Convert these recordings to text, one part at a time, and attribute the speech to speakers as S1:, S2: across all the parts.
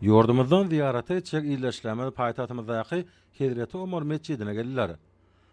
S1: Ýurdumyzdan zyýarata etjek ildeşlerimiz paýtagtymyzdaky Hezreti Omar metjidine geldiler.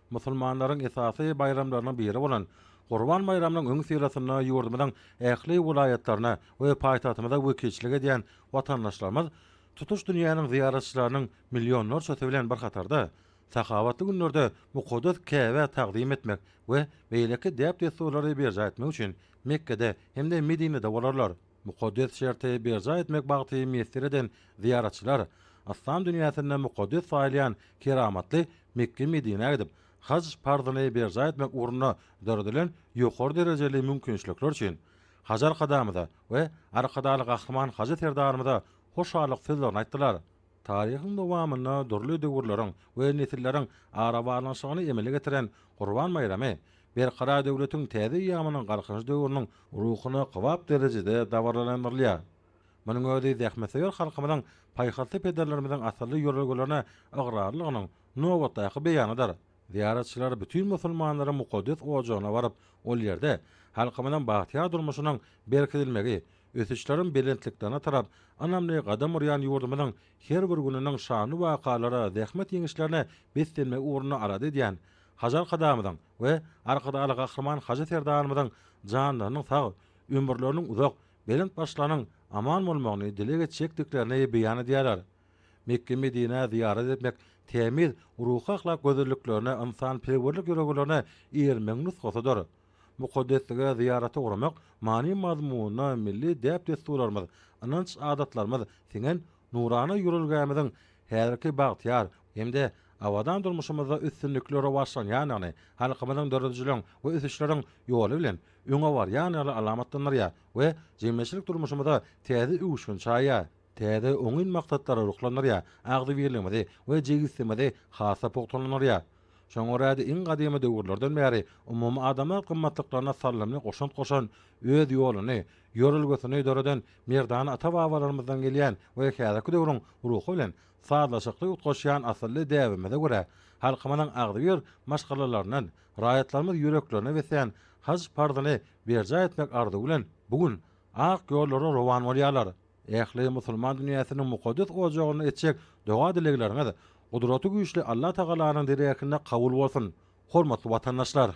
S1: Musulmanlaryň esasy baýramlarynyň biri bolan Gurban baýramynyň öňüsyrasynda ýurdumyzyň ähli welaýatlaryna we paýtagtymyza wekilçilik edýän watandaşlarymyz tutuş dünýäniň zyýaratçylarynyň millionlarçasy bilen bir hatarda sahawatly günlerde mukaddes Käbä tagzym etmek we beýleki däp-dessurlary berjaý etmek üçin Mekgede hem-de Medinede bolarlar. Mukaddes şerti berjaý etmek bagty miýesser eden zyýaratçylar yslam dünýäsinde mukaddes saýylýan keramatly Mekge-Medinä gidip, haj parzyny berjaý etmek ugrunda döredilen ýokary derejeli mümkinçilikler üçin Hajy Arkadagymyza we Arkadagly Gahryman Hajy Serdarymyza hoşallyk sözlerini aýtdylar. Taryhyň dowamynda dürli döwürleriň we nesilleriň arabaglanyşygyny emele getiren Gurban baýramy Berkarar döwletiň täze eýýamynyň Galkynyş döwrüniň ruhuna kybap derejede dabaralandyrylýar. Munuň özi zähmetsöýer halkymyzyň paýhasly pederlerimiziň asylly ýörelgelerine ygrarlylygynyň nobatdaky beýanydyr. Zyýaratçylar bütin musulmanlaryň mukaddes ojagyna baryp, ol ýerde halkymyzyň bagtyýar durmuşynyň berkidilmegi, ösüşleriň belentliklerine tarap ynamly gadam urýan ýurdumyzyň her bir gününiň şanly wakalara, zähmet ýeňişlerine beslenmegi ugrunda alada edýän Hajy Arkadagymyzyň we Arkadagly Gahryman Hajy Serdarymyzyň janlarynyň sag, ömürleriniň uzak, belent başlarynyň aman bolmagyny dileg etjekdiklerini beýan edýärler. Mekge-Medinä zyýarat etmek tämiz ruhy-ahlak gözelliklerine, ynsanperwerlik ýörelgelerine eýermegiň nusgasydyr. Mukaddeslige zyýarata ugramak many-mazmunyna milli däp-dessurlarymyz, ynanç-adatlarymyz siňen nurana ýörelgämiziň häzirki bagtyýar hem-de abadan durmuşymyzda üstünlikli rowaçlanýandygyny, halkymyzyň döredijiligiň we ösüşleriň ýoly bilen öňe barýandygyny alamatlandyrýar we jemgyýetçilik durmuşymyza täze öwüşgin çaýýar, täze oňyn maksatlara ruhlandyrýar, agzybirligimizi we jebisligimizi has-da pugtalandyrýar. Şoňa görä-de, iň gadymy döwürlerden bäri umumadamzat gymmatlyklaryna saldamly goşant goşan, öz ýoluny, ýörelgesini döreden merdana ata-babalarymyzdan gelýän we häzirki döwrüň ruhy bilen sazlaşykly utgaşýan asylly däbimize görä, halkymyzyň agzybir maşgalalaryndan raýatlarymyz ýüreklerine beslän haj parzyny berjaý etmek arzuwy bilen bu gün ak ýollara rowan bolýarlar. Ähli musulman dünýäsiniň mukaddes ojagynda etjek doga-dilegleriňiz Gudraty güýçli Allatagalanyň dergähinde kabul bolsun, hormatly watandaşlar!